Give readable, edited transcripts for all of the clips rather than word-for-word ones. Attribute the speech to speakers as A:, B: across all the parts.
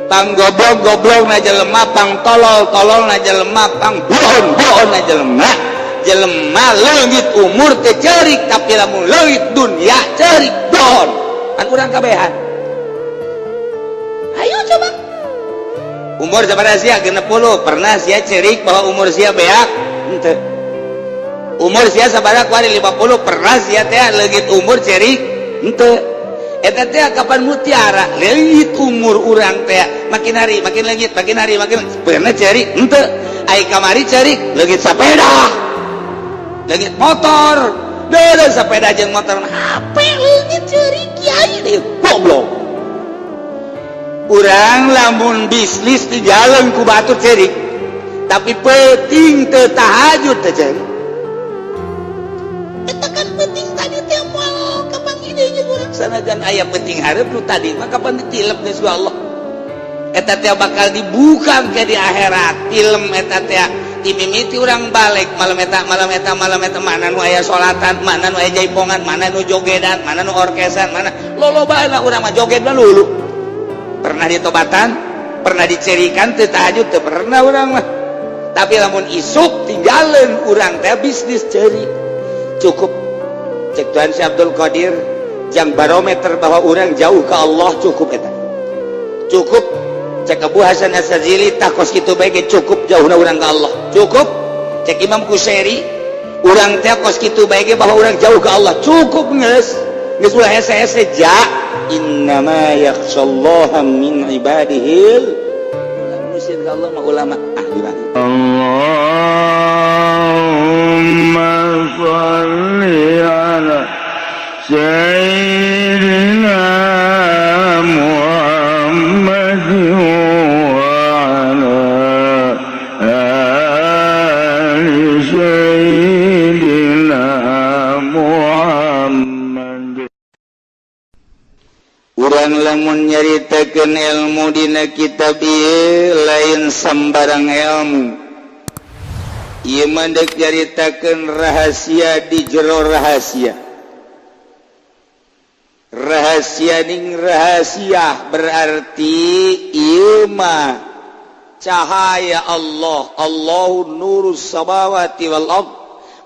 A: Pang goblok-goblok na jelema, pang tolol-tolol na jelema, pang bohon-bohon na jelema. Jelema leungit umur teh cerik, tapi lamun leungit dunia cerik bohon. Kan urang kabehan. Ayo coba. Umur sabaraha sia? 60. Pernah sia cerik bahwa umur sia beak? Henteu. Umur sia sabaraha kuari? 50. Pernah sia teh leungit umur cerik? Henteu. Eta teh kapan mutiara leungit umur urang teh, makin hari makin leungit, makin hari makin pernah cerik? Henteu. Ai kamari cerik leungit sepeda, leungit motor. Deuleu sepeda jeung motor, HP leungit cerik kiai deh, goblok. Urang lamun bisnis di jalan ku batur cerik, tapi penting teu tahajud teh cerik. Eta kan penting tadi teh moal kapan ide jeung urang, sanajan aya penting hareup nu tadi mah kapan ditilep geus ku Allah. Eta teh bakal dibuka ke di akhirat film eta teh. Dimimiti urang balik malam eta, malam eta, malam eta, mana nu aya salatan, mana nu aya jaipongan, mana nu jogedan, mana nu orkesan, mana lolobaan lah. Urang mah joget lah lulu. Pernah ditobatan? Pernah dicerikan teu tahajud? Teu pernah urang mah. Tapi lamun isuk tinggalin urang teh bisnis cerik. Cukup cek Tuhan Syekh Abdul Qadir jang barometer bahwa orang jauh ke Allah, cukup eta. Cukup cek Abu Hasan Asy-Syadzili, tah kos kitu bae ge cukup jauhna urang ke Allah. Cukup cek Imam Kusyairi, urang teh kos kitu bae ge bahwa urang jauh ke Allah cukup. Geus geus ulah hese-hese ja, innama yakhsyallaha min ibadihil ulama. Nu sieun ka Allah mah ulama ahli bagi.
B: اللهم صل على سيدنا محمد وعلى آل سيدنا محمد.
A: Urang lamun nyaritakeun ilmu dina kitab ieu lain sembarang ilmu. Ieu mah deuk nyaritakeun rahasia di jero rahasia. Rahasia ning rahasia, berarti ieu mah cahaya Allah. Allahu nurus samawati wal ard,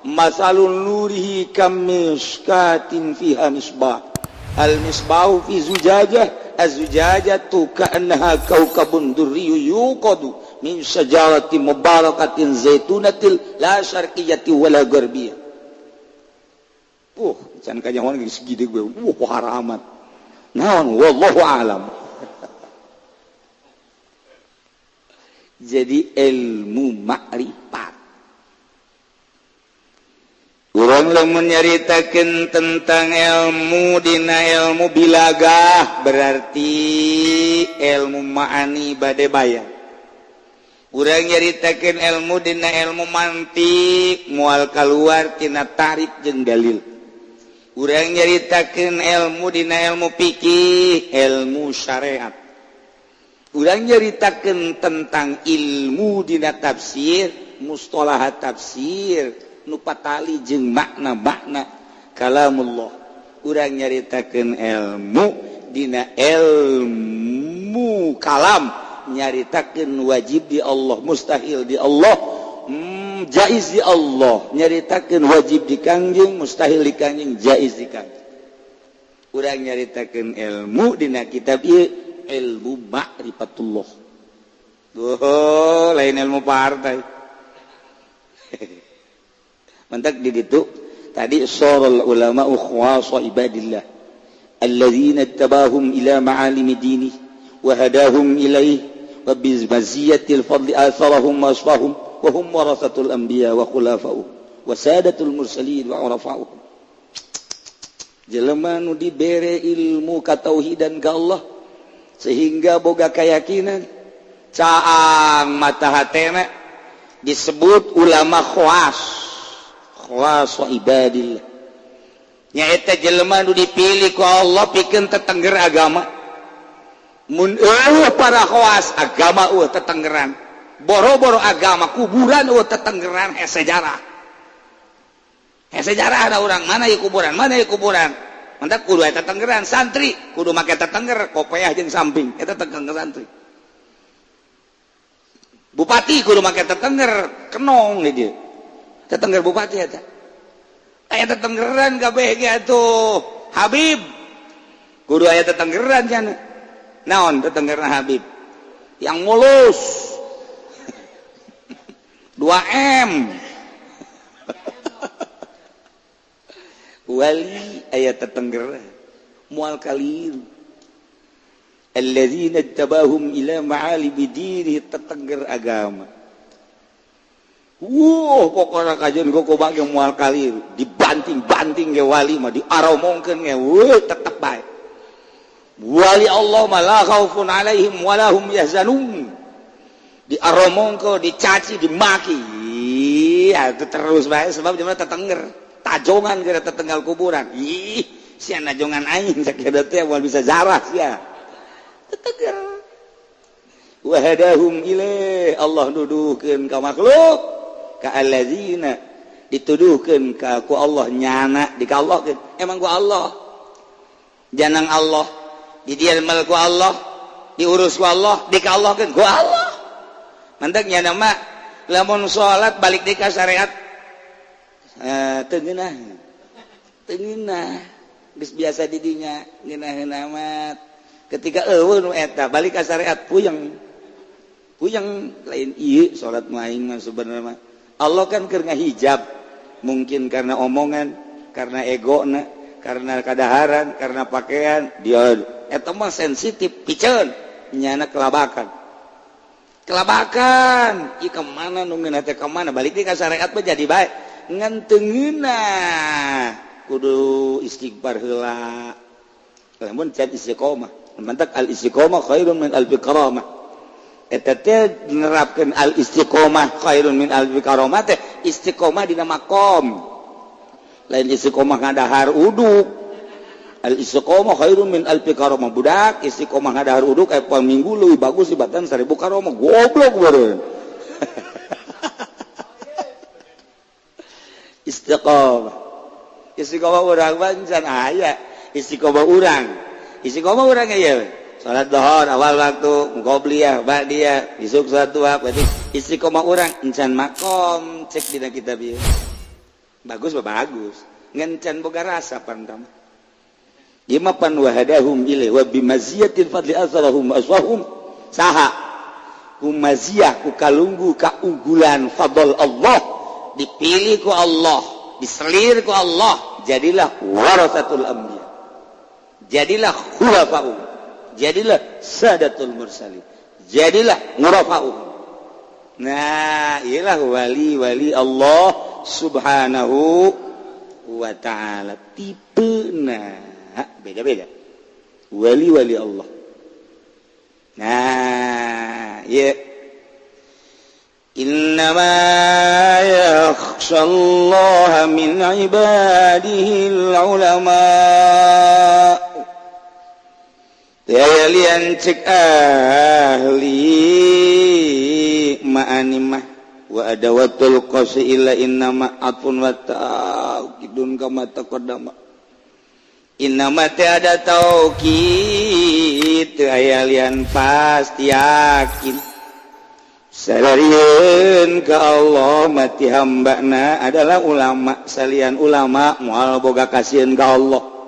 A: masalun nurihi kamisykatin fiha misbah, al misbahu fi zujajah, az-zujajatu ka'annaha kawkabun durriyyu yuqadu min syajaratin mubarakatin zaitunatil la syarqiyyati wala gharbiyah. Can kanyahoan geus gede gue. Pohara amat. Naon, wallahu alam. Jadi ilmu makrifat. Urang lamun nyaritakeun tentang ilmu dina ilmu bilagah, berarti ilmu ma'ani bade bayar. Urang nyaritakeun ilmu dina ilmu mantik moal kaluar tina tarif jeung dalil. Urang nyaritakeun ilmu dina ilmu fikih, ilmu syariat. Urang nyaritakeun tentang ilmu dina tafsir, mustolahat tafsir nu patali jeung makna-makna kalamullah. Urang nyaritakeun ilmu dina ilmu kalam, nyaritakeun wajib di Allah, mustahil di Allah, jaiz di Allah, nyaritakeun wajib di Kangjeng, mustahil di Kangjeng, jaiz di Kangjeng. Urang nyaritakeun ilmu dina kitab ieu ilmu ma'rifatullah. Duh, lain ilmu partai. Mantak di ditu tadi sorol ulama khawasa ibadillah alladzina tabahum ila ma'alimi dini wa hadahum ilaih wa bizmaziyatil fadli atharahum wa asfahum wa hum warasatul anbiya wa khulafa'uhum wa sadatul mursalin wa urafa'uhum. Jelema nu dibere ilmu katauhidan ka Allah sehingga boga keyakinan, caang mata hatena, disebut ulama khawas, khawas ibadillah, nyaeta jelema nu dipilih ku Allah pikeun tetengger agama. Mun eueuh para khawas, agama eueuh tetenggeran. Boro-boro agama, kuburan eueuh tetenggeran. Hese sejarah, hese sejarah ada orang mana ya kuburan, mana ya kuburan. Mantap, kudu eta tetenggeran. Santri kudu make tetengger, kopeah jeung samping eta tetengger santri. Bupati kudu make tetengger kenong di dieu. Tetengger bupati eta. Aya tetenggeran kabeh ge atuh. Habib kudu aya tetenggeran cenah. Naon tetenggerna Habib? Yang mulus. 2M. Wali aya tetenggeran moal kaliru. Alladzina tabahum ila ma'alimi dini tetengger agama. Wuh, pokokna kajian koko bagi moal kaliru, dibanting-banting ge wali mah diaromongkeun ge, wuh tetep bae. Wali Allah mah la khaufun alaihim wa lahum yahzanun. Diaromongkeun, dicaci, dimaki, ya terus bae sebab jelema tetengger, tajongan geura tetenggal kuburan. Ih, sia najongan aing sakieu teh moal bisa zarah sia. Tetegar wahadahum ilaih Allah nuduhkeun ka makhluk ka allazina dituduhkeun ka ku Allah nyana di ka Allah emang ku Allah janang Allah didielmel ku Allah diurus ku Allah di ka Allahkeun ku Allah mantak nyana mah lamun salat balik deui ka syariat teu ngeunah teu ngeunah geus biasa di dinya ngeunaheun amat. Ketika eueuh nu eta balik ka syariat puyeng. Puyeng lain ieu salat mah aing mah sebenarnya mah. Allah kan keur ngahijab. Mungkin karena omongan, karena egona, karena kadaharan, karena pakaian, dia eta mah sensitif piceun nyana kelabakan. Kelabakan, ieu ka mana nu ngeunah teh ka mana balik deui ka syariat mah jadi bae. Ngan teu ngeunah kudu istighfar heula. Lamun can istiqomah mantak al istiqomah khairun min alfi karamah. Eta teh nerapkeun al istiqomah khairun min alfi karamah teh istiqomah dina makom. Lain istiqomah ngadahar uduk. Al istiqomah khairun min alfi karamah budak istiqomah ngadahar uduk aya poe minggu leuwih bagus dibatan 1000 karamah goblok beureun. Istiqomah. Istiqomah urang mah can aya. Istiqomah urang. Istiqomah urang ieu salat dhuhur awal waktu qobliyah ba'diyah isuk salat duha berarti istiqomah urang encan makom cek dina kitab ieu bagus mah bagus ngan can boga rasa pan tama ieu mah pan wahadahum ilai wa bimaziyatil fadli azrahum aswahum saha ku maziyah ku kalunggu kaunggulan fadl Allah dipilih ku Allah diselir ku Allah jadilah warasatul anbiya jadilah khulafa'u, jadilah sadatul mursalin, jadilah ngurafa'u. Nah, ialah wali-wali Allah subhanahu wa ta'ala. Tipe nah, beda-beda. Wali-wali Allah. Nah, ya. Innama yakhshallaha min ibadihil ulama. Lian cek ahli ma'animah wa adawatul qasi illa innama atun wa ta'kidun kama taqaddama innama tiada taukid aya lian pasti yakin salarieun ka Allah mati hambana adalah ulama salian ulama moal boga kasieun ka Allah.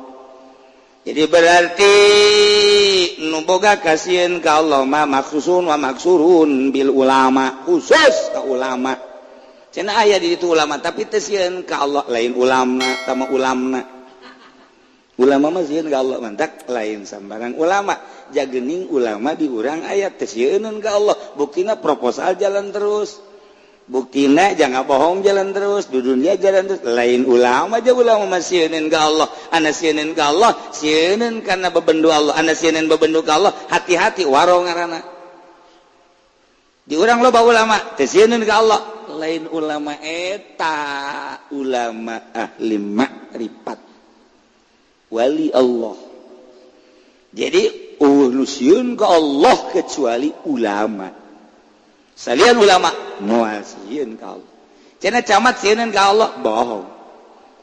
A: Jadi berarti nu boga kasieun ka Allah mah maksusun wa maksurun bil ulama khusus ka ulama. Cenah aya di ditu ulama tapi teu sieun ka Allah lain ulama tama ulamna. Ulama mah sieun ka Allah mantak lain sambarang ulama. Jagening ulama di urang aya teu sieuneun ka Allah. Buktina proposal jalan terus. Buktina jangan bohong jalan terus, di dunia jalan terus. Lain ulama aja ulama mah sieuneun ka Allah, ana sieuneun ka Allah, sieuneun karena bebendu Allah, ana sieuneun bebendu ka Allah, hati-hati waro ngaranna. Di urang loba ulama teu sieuneun ka Allah, lain ulama eta, ulama ahli makrifat. Wali Allah. Jadi eueuh nu sieun ka Allah kecuali ulama. Salian ulama moal sieun ka Allah. Cenah camat sieun ka Allah, bohong.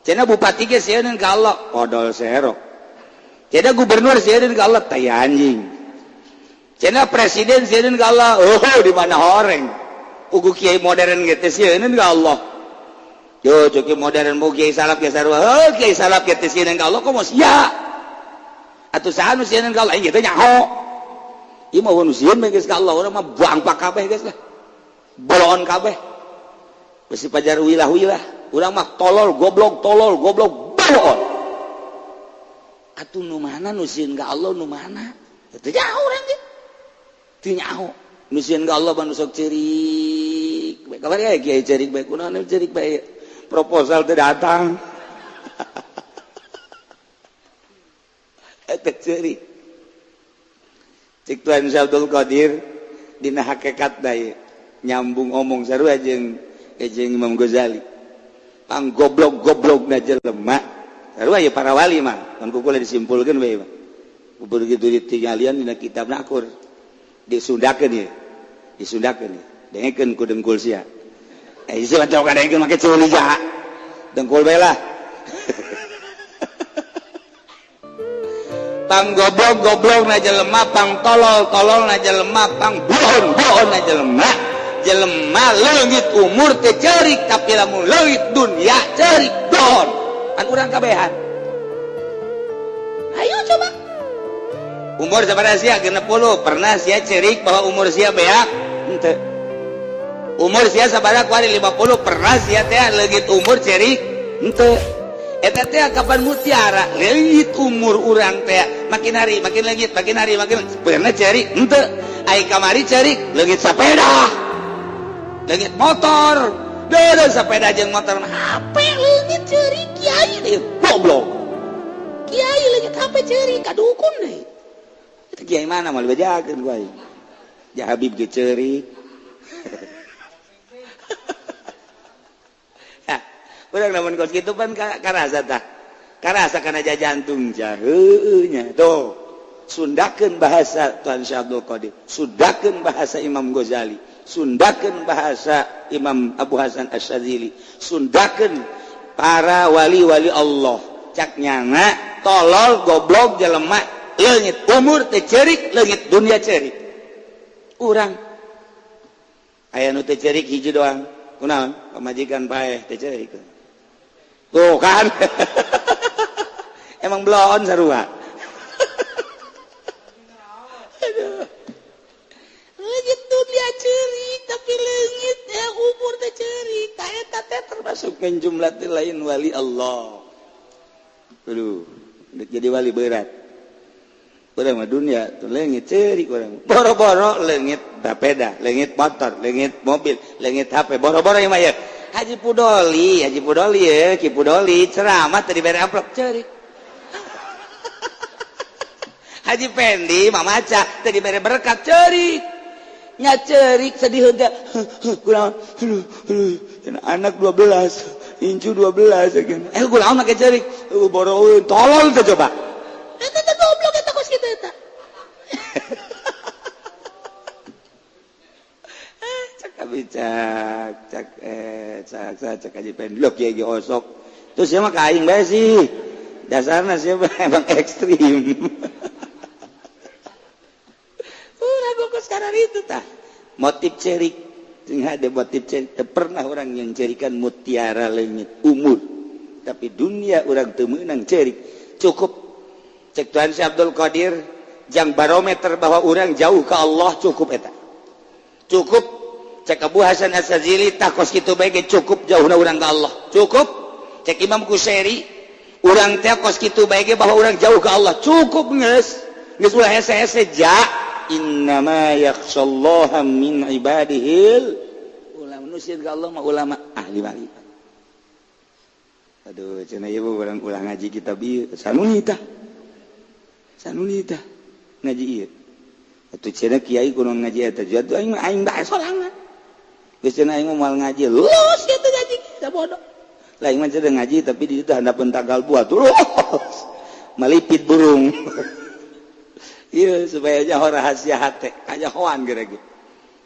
A: Cenah bupati ge sieun ka Allah, odol serok. Cenah gubernur sieun ka Allah, tai anjing. Cenah presiden sieun ka Allah, oh di mana horeng. Ugu kiai modern ge teu sieun ka Allah. Yo cek modern mau kiai salaf ge sarua. Heuh kiai salaf ge teu sieun ka Allah komo sia. Atuh saha nu sieun ka Allah aing ge teu nyaho. Ieu mah nu sieun bae geus ka Allah, urang mah bangpak kabeh geus lah. Boloon kabeh. Besi pajar wilah-wilah, urang mah tolol goblok boloon. Atuh nu mana nu sieun ka Allah nu mana? Teu nyaho urang ge. Teu nyaho. Nu sieun ka Allah mah nu sok ceurik. Bae kabar ya kiai ceurik bae kunaon ceurik bae. Proposal teu datang. Eta ceurik. Cik Tuan Syekh Abdul Qadir dina hakikat da nyambung omong sarua jeung Imam Ghazali. Pang goblok-goblokna jelema. Sarua ye para wali mah, kan ku kula disimpulkeun bae mah. Begitu ditinggalian dina kitab nakur. Disundakeun ye. Disundakeun ye. Dengekeun ku dengkul sia. Isi mah jauh kadengkeun make ceuli jaha. Dengkul bae lah. Pang goblok-goblokna jelema, pang tolol-tololna jelema, pang bohon-bohonna jelema. Jelema leungit umur teh ceurik tapi lamun leungit dunya ceurik dohon. Kan urang kabehan. Ayo coba. Umur sabaraha sia 60, pernah sia ceurik bahwa umur sia beak? Henteu. Umur sia sabaraha kuari 50, pernah sia teh leungit umur ceurik? Henteu. Eta teh kapan mutiara leungit umur urang teh makin hari makin leungit, makin hari makin pernah ceurik? Henteu. Ai kamari ceurik leungit sepeda. Leungit motor. Deuleu sepeda jeung motor mah HP leungit ceurik kiai deui goblok. Kiai leungit HP ceurik ka dukun deui. Itu kiai mana moal dibejakeun ku aing. Ja Habib ge ceurik. Nah, urang lamun kos kitu pan karasa tah. Karasa kana jantung heueuh nya. Tuh, sundakeun bahasa Tuan Syekh Abdul Qadir, sundakeun bahasa Imam Ghazali, sundakeun bahasa Imam Abu Hasan Asy-Syadzili, sundakeun para wali-wali Allah. Cak nyana tolol goblok jelema leungit umur teh ceurik, leungit dunia ceurik. Urang aya nu teh ceurik hiji doang. Kunaon? Pamajikan paeh teh ceurik. Tuh kan. Emang belon sarua. Aduh. Leungit dunia ceurik tapi leungit umur teh ceurik. Tah eta teh termasuk jumlah teh lain wali Allah. Aduh, jadi wali berat. Urang mah dunia tuh leungit ceurik urang. Boro-boro leungit sepeda, leungit motor, leungit mobil, leungit HP. Boro-boro ieu mah ya. Haji Pudoli ya, Ki Pudoli ceramah teu dibere amplop ceurik. Haji Pendi mamaca teu dibere berkat ceurik. Nya ceurik sedih teh. Kunaon? Anak 12, incu 12 ya. Kunaon make ceurik? Boro tolol teh coba. Eta teh goblok eta kos kitu eta. Cak abi cak cak cak cak cak Haji Pendi lho kieu ge osok. Terus sia mah ka aing bae sih. Dasarna sia emang ekstrim. Urang kos karena itu tah. Motif cerik. Sing ada motif cerik. Teu pernah orang yang cerikan mutiara leungit umur. Tapi dunia urang teu meunang cerik. Cukup cek Tuhan Syekh Abdul Qadir jang barometer bahwa orang jauh ke Allah cukup eta. Cukup cek Abu Hasan Asy-Syadzili tah kos kitu bae ge cukup jauhna urang ka Allah. Cukup cek Imam Kusyairi urang teh kos kitu bae ge bahwa urang jauh ke Allah. Cukup geus. Geus ulah hese-hese ja innama yakhshallaha min ibadihil ulama. Nu sieun ka Allah mah ulama ahli makrifat. Aduh cenah ieu urang ulah ngaji kitab ieu sanuni tah. Sanuni tah ngaji ieu. Atuh cenah kiai kudu ngaji eta atuh aing aing bae sorangan. Geus cenah aing mah moal ngaji. Lulus kitu ngaji kita bodoh. Lah aing mah cenah ngaji tapi di ditu handapeun tanggal buah terus. Malipit burung. Ieu supaya nyaho rahasia hate, kanyahoan geura ge.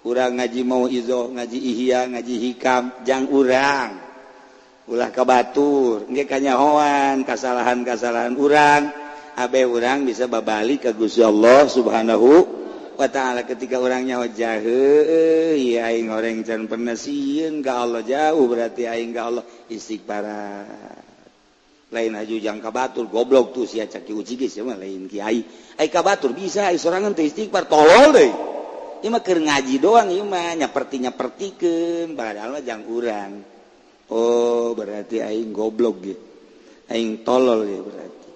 A: Urang ngaji mau izo, ngaji ihya, ngaji hikam, jang urang. Ulah ka batur, engke kanyahoan kasalahan-kasalahan urang. Abe urang bisa babalik ka Gusti Allah Subhanahu wa ta'ala. Ketika orangnya jahe ya aing orang can pernah sieun ka Allah, jauh berarti aing ka Allah. Istighfar lain aju jangka batur goblok tuh sia caki uji geus mah lain kiai. Ai ka batur bisa ai sorangan teh istighfar tolol deui. Ieu mah keur ngaji doang ieu mah nyaperti-nyapertikeun padahal mah jang urang. Oh berarti aing goblok ge. Aing tolol ya berarti.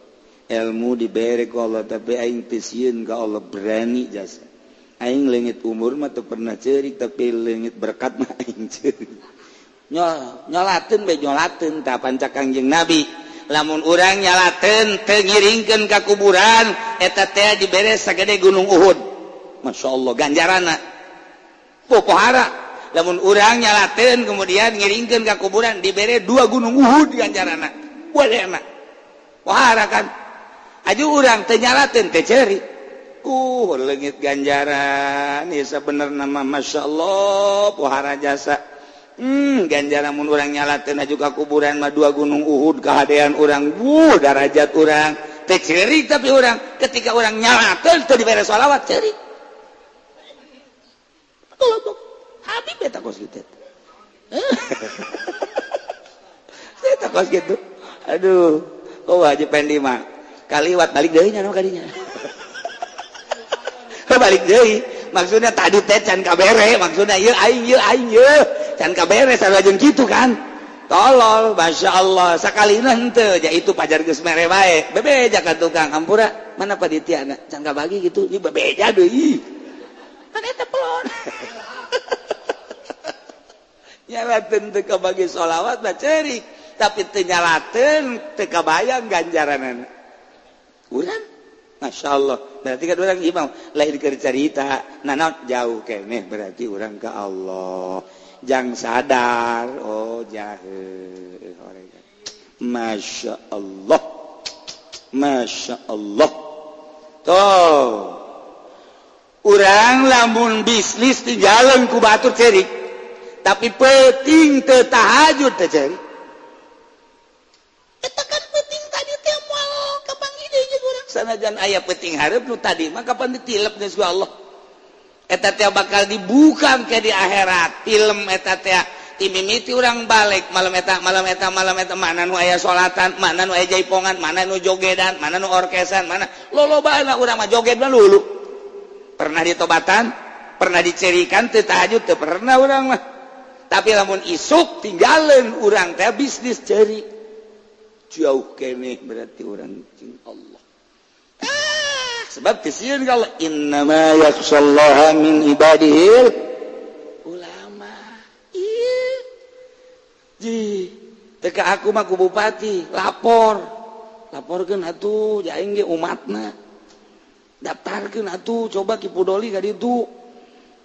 A: Ilmu dibere ku Allah tapi aing teu sieun ka Allah berani jasa. Aing leungit umur mah teu pernah ceurik tapi leungit berkat mah aing ceurik. Nyolateun bae nyolateun tah panca Kangjeng Nabi. Lamun urang nyalateun teu ngiringkeun ka kuburan eta teh dibere sagede gunung Uhud. Masya Allah ganjarana popohara. Lamun urang nyalateun kemudian ngiringkeun ka kuburan dibere 2 gunung Uhud ganjarana. Boleh enak. Pohara kan. Aju urang teu nyalateun teu ceurik. Leungit ganjaran ieu sabenerna mah Masya Allah pohara jasa. Ganjaran mun urang nyalateun aju ka kuburan mah 2 gunung Uhud kahadean urang, darajat urang teu ceurik tapi urang ketika urang nyalateun teu dibere sholawat ceurik. Goblok. Habib eta kos kitu. Eta kos kitu. Aduh, oh Haji Pendi mah kaliwat balik deui nya ka dinya. Balik deui. Maksudnya tadi teh can kabere, maksudnya ieu aing ieu aing ieu can kabere sarua jeung kitu kan. Tolol, Masya Allah, sakalina henteu ja itu pajar geus mere bae. Bebeja ka tukang hampura, mana panitiana can kabagi gitu, ieu bebeja deui. Kan eta pelon. Nyalateun teu kabagi sholawat mah ceurik, tapi teu nyalateun teu kabayang ganjaranana. Urang Masya Allah, berarti kan orang imam lain keur carita, nanaon jauh keneh berarti orang ke Allah. Jang sadar, oh jahe. Masya Allah, Masya Allah. Tuh, urang lamun bisnis di jalan ku batur cerik, tapi penting teu tahajud teu cerik. Eta kan penting tadi teh moal kapanggih deui jeung urang. Sanajan aya penting hareup nu tadi mah kapan ditilep geus ku Allah. Eta teh bakal dibuka ke di akhirat. Film eta teh timimiti urang balik malam eta malam eta malam eta mana nu aya salatan, mana nu aya jaipongan, mana nu jogedan, mana nu orkesan, mana lolobana urang mah joget mah lulu. Pernah ditobatan, pernah dicerikan teu tahajud teu pernah urang mah. Tapi lamun isuk tinggalin urang teh bisnis ceri. Jauh keneh berarti urang jeung Allah. Sebab kesieun ka Allah, innama yakhshallaha min ibadihil ulama. Ieu ji teu ka aku mah ku bupati lapor. Laporkeun atuh ja aing ge umatna. Daftarkeun atuh coba Ki Pudoli ka ditu.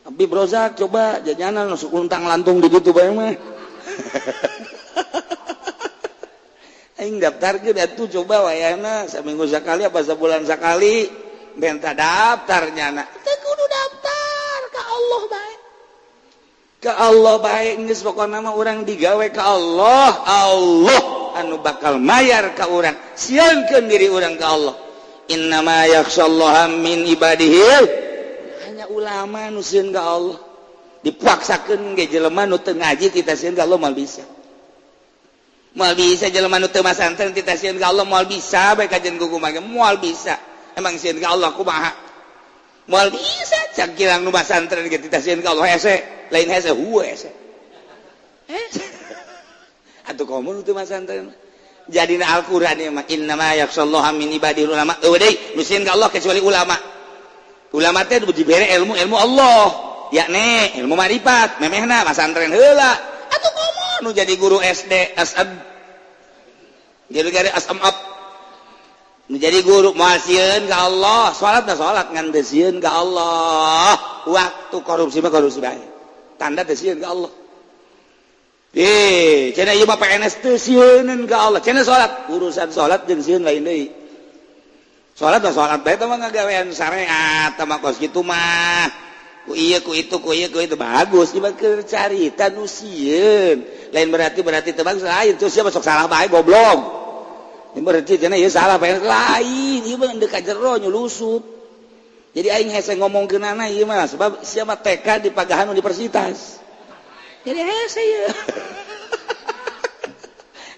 A: Habib Rozak coba jajanan masuk untang lantung di ditu bae mah. Aing daftarkeun atuh coba wayahna saminggu sakali apa sabulan sakali minta daftar nyana. Teu kudu daftar ka Allah bae. Ka Allah bae geus pokona mah urang digawe ka Allah, Allah anu bakal mayar ka urang. Sieunkeun diri urang ka Allah. Innama yakhshallaha min ibadihi. Hanya ulama nu sieun ka Allah. Dipaksakeun ge jelema nu teu ngaji tita sieun ka Allah moal bisa. Moal bisa jelema nu teu masantren tita sieun ka Allah moal bisa bae kajian kumaha moal bisa. Emang sieun ka Allah kumaha? Moal bisa cak kirang nu masantren ge tita sieun ka Allah hese, lain hese heueuh hese. Atuh komo nu teu masantren. Jadina Al-Qur'an ieu mah innama yakhshallaha min ibadihil ulama. Eueuh deui nu sieun ka Allah kecuali ulama. Ulama teh dibere ilmu ilmu Allah, yakni ilmu marifat, memehna masantren heula. Atuh komo nu jadi guru SD, SM. Jadi gari SM up. Nu jadi guru moal sieun ka Allah, salat na salat ngan teu sieun ka Allah. Waktu korupsi mah korupsi bae. Tanda teu sieun ka Allah. Cenah ieu mah PNS teu sieuneun ka Allah. Cenah salat, urusan salat jeung sieun lain deui. Salat mah salat bae teh mah ngagawean syariat mah kos kitu mah. Ku ieu ku itu ku ieu ku itu bagus ieu mah keur carita nu sieun. Lain berarti teu bagus lain terus sia sok salah bae goblok. Ini berarti cenah ieu salah PNS lain ieu mah deuk ka jero nyulusup. Jadi aing hese ngomongkeunana ieu mah sebab sia mah TK di pagahan universitas. Jadi hese ieu.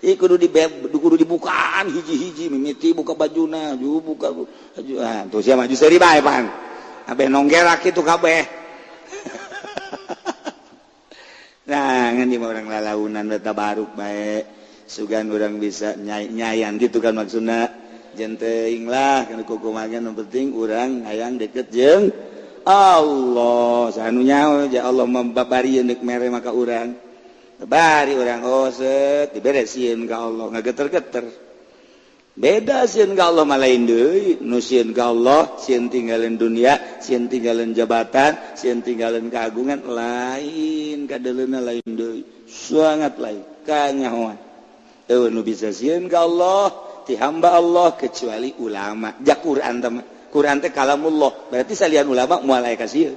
A: Ieu kudu dibukaan hiji-hiji mimiti buka bajuna, ju buka baju. Ah, tuh sia maju seuri bae pan. Abeh nonggerak kitu kabeh. Nah, ngan di orang lalaunan beta baruk bae. Sugan urang bisa nyayan gitu kan maksudna. Jeung teuing lah kana kukumaha nu penting urang hayang deket jeung Allah. Sanu nyaho ja Allah mambabarieun deuk mere maka urang. Bari urang oh set dibere sieun ka Allah ngageter-geter. Beda sieun ka Allah mah lain deui, nu sieun ka Allah sieun tinggalin dunia, sieun tinggalin jabatan, sieun tinggalin keagungan lain, kadeleuna lain deui. Sangat lain kanyahoan. Eueuh nu bisa sieun ka Allah ti hamba Allah kecuali ulama. Ja Quran teh Quran teh kalamullah, berarti salian ulama moal aya ka sieun.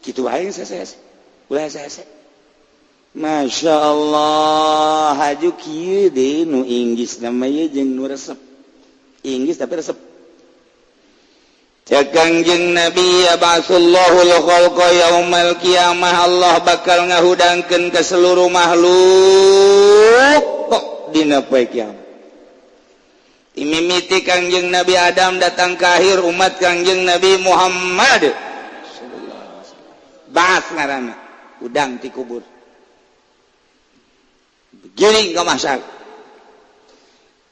A: Kitu wae sese. Ulah sese. Masya Allah haju kieu deui nu Inggris namanya jeung nu resep Inggris tapi resep. Cek Kangjeng Nabi ya ba'atsullahu al-khalqa yaumal qiyamah, Allah bakal ngahudangkeun ke seluruh makhluk kok dina poe kiamat. Mimiti Kangjeng Nabi Adam datang ke akhir umat Kangjeng Nabi Muhammad sallallahu alaihi wasallam. Ba'ats ngaranna udang ti kubur. Giring ke mahsyar.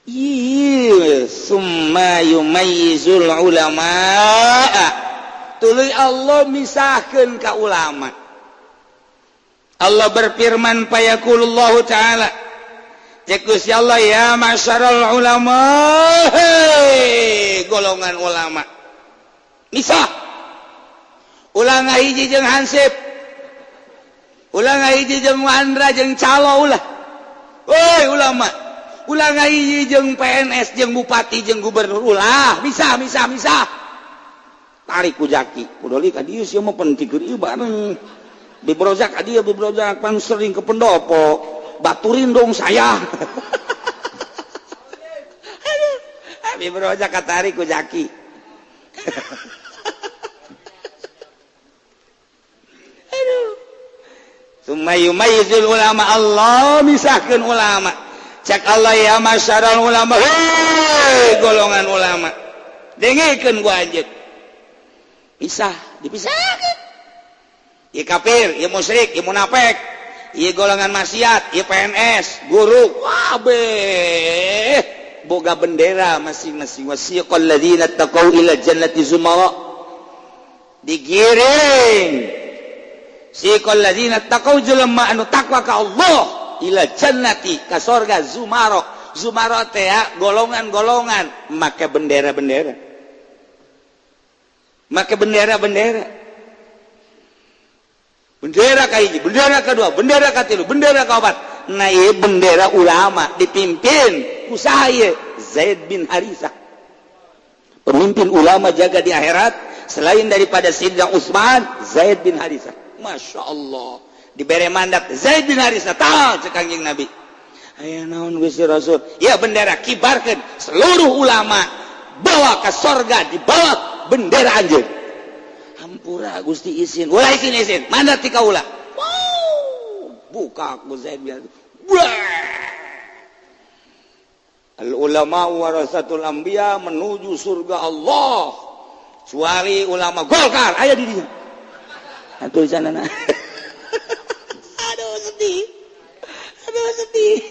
A: Iya, summa yumayyizul ulama. Tuluy Allah misahkeun ka ulama. Allah berfirman payaqulullahu ta'ala. Cek Gusti Allah ya ma'syaral ulama, hei, golongan ulama. Misah. Ulah ngahiji jeung hansip. Ulah ngahiji jeung Andra jeung calo ulah. Woi ulama, ulah ngahiji jeung PNS jeung bupati jeung gubernur ulah, misah misah misah. Tarik ku jaki, kudoli ka dieu sia mah penting keur ieu bareng. Bibrojak ka dieu bibrojak pan sering ke pendopo, baturin dong saya. Aduh, bibrojak katarik ku jaki. Aduh. Summa yumayyizul ulama, Allah misahkeun ulama. Cek Allah ya masyaral ulama, hei golongan ulama. Dengekeun gua anjeun. Pisah, dipisahkeun. Ieu kafir, ieu musyrik, ieu munafik, ieu golongan maksiat, ieu PNS, guru, kabeh boga bendera masing-masing. Wasiqal ladzina taqau ila jannati zumara. Digiring siqal ladzina taqau jelema anu takwa ka Allah ila jannati ka sorga zumaro. Zumaro teh golongan-golongan make bendera-bendera. Make bendera-bendera. Bendera ka hiji, bendera kadua, bendera katilu, bendera kaopat. Nah ieu bendera ulama dipimpin ku saha ieu? Zaid bin Haritsah. Pemimpin ulama jaga di akhirat selain daripada Sayyidina Utsman, Zaid bin Haritsah. Masya Allah diberi mandat Zaid bin Haritsah tal cek Kangjeng Nabi. Aya naon Gusti Rasul? Ya bendera kibarkeun seluruh ulama bawa ke sorga dibawa bendera anjeun. Hampura Gusti izin. Ulah izin izin mandat ti kaula. Wow, buka ku Zaid bin Haritsah. Al ulama warasatul anbiya menuju surga Allah. Kecuali ulama Golkar aya di dinya. Tulisanana. Aduh sedih. Aduh sedih.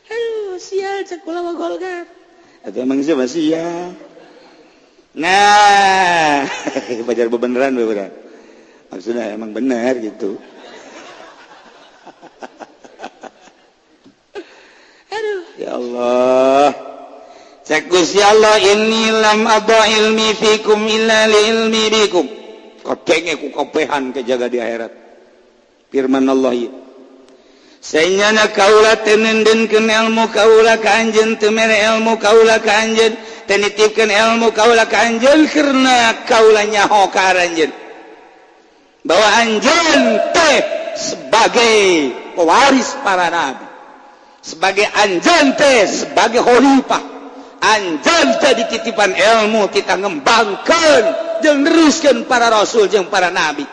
A: Aduh sial cek ulama Golkar. Atau emang siapa sial. Nah, pajar bebeneran bebeneran. Maksudnya emang benar gitu. Aduh, ya Allah. Cek Gusti Allah inni lam adha ilmi fikum illa li ilmi bikum. Kadenge ku kabehan kejaga di akhirat. Firman Allah ieu. Sanyana kaula teu nendenkeun ilmu kaula ka anjeun, teu mere ilmu kaula ka anjeun, teu nitipkeun ilmu kaula ka anjeun karena kaula nyaho ka anjeun. Bahwa anjeun teh sebagai pewaris para nabi, sebagai anjeun teh sebagai khalifah, Anjeun jadi titipan ilmu kita ngembangkeun jeung neruskeun para rasul jeung para nabi.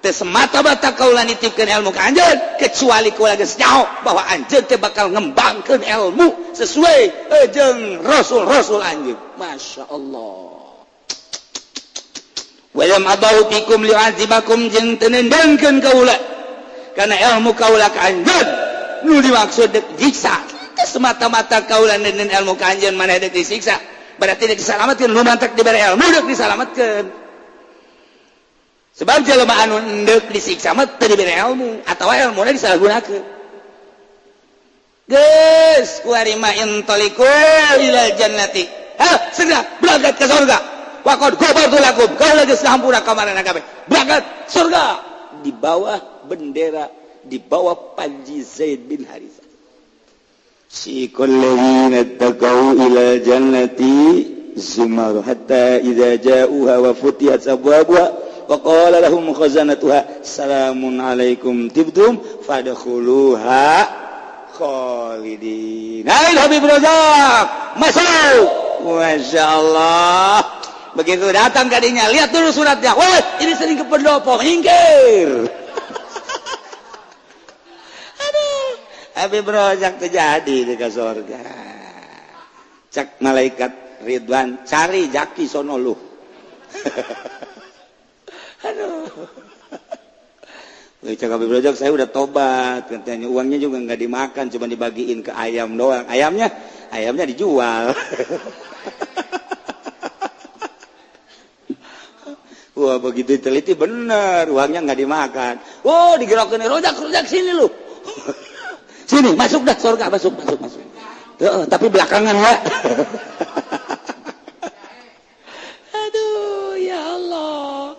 A: Teu semata-mata kaula nitipkeun ilmu ka anjeun kecuali kaula geus nyaho bahwa anjeun teh bakal ngembangkeun ilmu sesuai jeung rasul-rasul anjeun. Masya Allah. Walam adahu fikum li'azibakum jeung teu nendangkeun kaula kana ilmu kaula ka anjeun nu dimaksud dek jiksa. Teu semata-mata kaula nenden ilmu ka anjeun maneh dek disiksa, berarti dek disalametkeun. Nu mantak dibere ilmu dek disalametkeun. Sebab jelema anu endek disiksa mah teu dibere ilmu atawa ilmuna disalahgunakeun. Geus kuari mah intaliqu ilal jannati. Ha, segera berangkat ke surga. Waqad ghafartu lakum, kaula geus ngahampura ka manehna kabeh. Berangkat surga di bawah bendera, di bawah panji Zaid bin Harithah. Siqal ladzina taqau ila jannati zumar hatta idza ja'uha wa futihat abwabuha wa qala lahum khazanatuha salamun alaikum tibtum fadkhuluha khalidin. Hai Habib Rozak, masuk. Masya Allah. Begitu datang kadinya, lihat dulu suratnya. Wah, ini sering ke pendopo, minggir. Aduh, Habib Rozak terjadi di surga. Cak malaikat Ridwan, cari jaki sono lu. Aduh. Cak Habib Rozak, saya udah tobat, katanya uangnya juga nggak dimakan, cuma dibagiin ke ayam doang. Ayamnya dijual. Wah, begitu teliti bener, uangnya nggak dimakan. Oh, digerakin Rozak sini lu. Sini, masuk dah surga, masuk. Tuh, tapi belakangan ya. Aduh, ya Allah.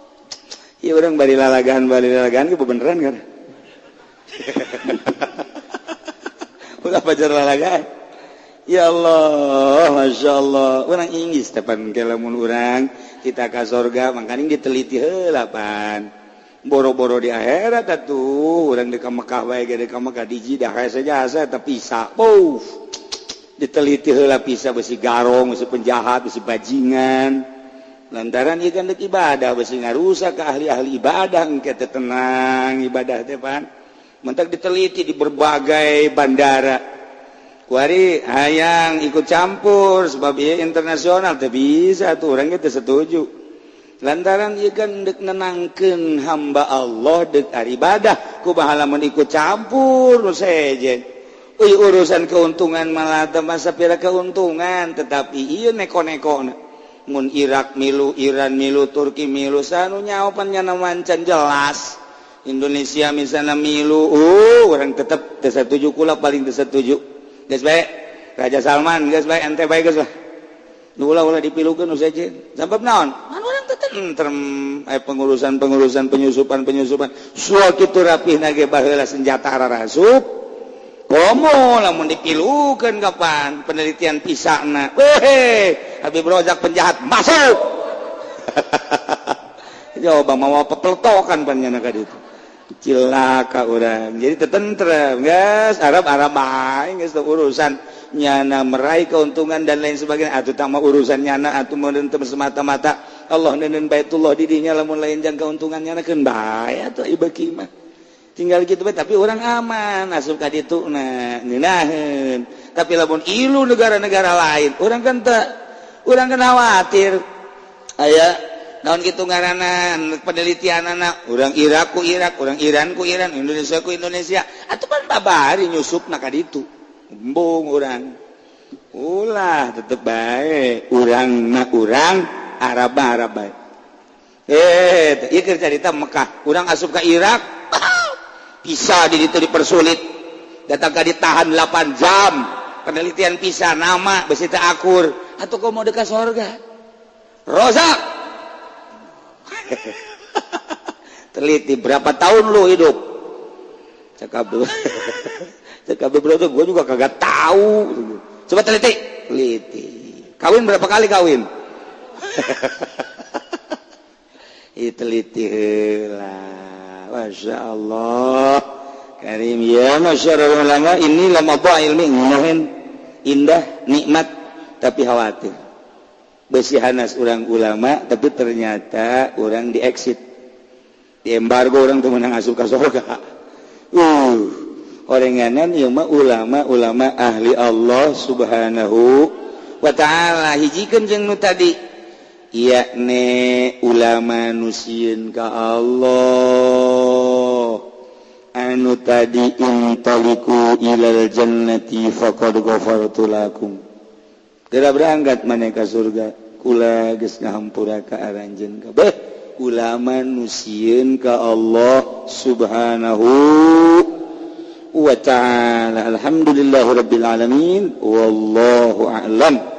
A: Ya orang bari lalagan ke beneran kan. Ulah pajar lalagan. Ya Allah, Masya Allah. Orang Inggris tepan ke lamun urang kita ka sorga mangkaning diteliti heula pan. Boro-boro di akhirat atuh urang di ka Mekah bae ge di ka Mekah di Jidah hese jasa eta pisa. Puff. Diteliti heula pisa besi garong, besi penjahat, besi bajingan. Lantaran ieu kan deuk ibadah besi ngarusak ke ahli-ahli ibadah engke teh tenang ibadah teh pan. Mentak diteliti di berbagai bandara. Kuari hayang ikut campur sebab ieu internasional teu bisa tuh urang ge teu setuju. Lantaran ieu kan deuk nenangkeun hamba Allah deuk ibadah kumaha lamun ikut campur nu sejen. Euy urusan keuntungan malah teu masa pira keuntungan tetapi ieu neko-nekona. Mun Irak milu, Iran milu, Turki milu sanu nyaopan nyana wancan jelas. Indonesia misalnya milu, urang tetep teu setuju kula paling teu setuju. Geus bae Raja Salman, geus bae ente bae geus lah. Nu ulah dipilukeun nu sejen. Sabab naon? Man urang teh tentrem pengurusan-pengurusan penyusupan-penyusupan. Sual kitu rapihna ge baheula senjata ararasup. Komo lamun dipilukeun kapan penelitian pisana. Weh, Habib Rozak penjahat masuk. Coba mawa pepeltokan pan nyana ka ditu. Cilaka urang. Jadi tetentrem, geus Arab-Arab bae geus urusan nyana meraih keuntungan dan lain sebagainya atuh tah mah urusan nyana atuh meureun teu semata-mata Allah neundeun Baitullah di dinya lamun lain jang keuntungan nyana keun bae atuh ieu beuki mah. Tinggal gitu bae tapi urang aman asup ka ditu na ngeunaheun. Tapi lamun ilu negara-negara lain urang kan teu urang kan khawatir aya naon kitu ngaranna penelitianana urang Irak ku Irak, urang Iran ku Iran, Indonesia ku Indonesia atuh pan babari nyusupna ka ditu embung urang ulah tetep bae urang na urang Arab Arab bae ieu keur carita Mekah urang asup ka Irak bisa di ditu dipersulit datang ka ditahan 8 jam penelitian pisa nama besi teu akur atuh komo deuk ka sorga Rozak. Teliti berapa tahun lu hidup? Cakap bro, gue juga kagak tahu. Coba teliti, teliti. Kawin berapa kali kawin? Teliti lah, masya Allah. Karim ya, masya Allah ulama ini lama ilmi ngunahin indah nikmat Tapi khawatir besi hanas urang ulama, tapi ternyata urang di exit, di embargo, urang teu meunang asup ka surga. Orenganan ieu mah ulama-ulama ahli Allah Subhanahu wa Ta'ala. Hijikeun jeung nu tadi, yakni ulama nu sieun ka Allah, anu tadi intaliku ilal jannati faqad ghafartu lakum, geura berangkat maneh ka surga, kula geus ngahampura ka aranjeun kabeh. Ulama nu sieun ka Allah Subhanahu wa Ta'ala. Alhamdulillahirabbil alamin, wallahu a'lam.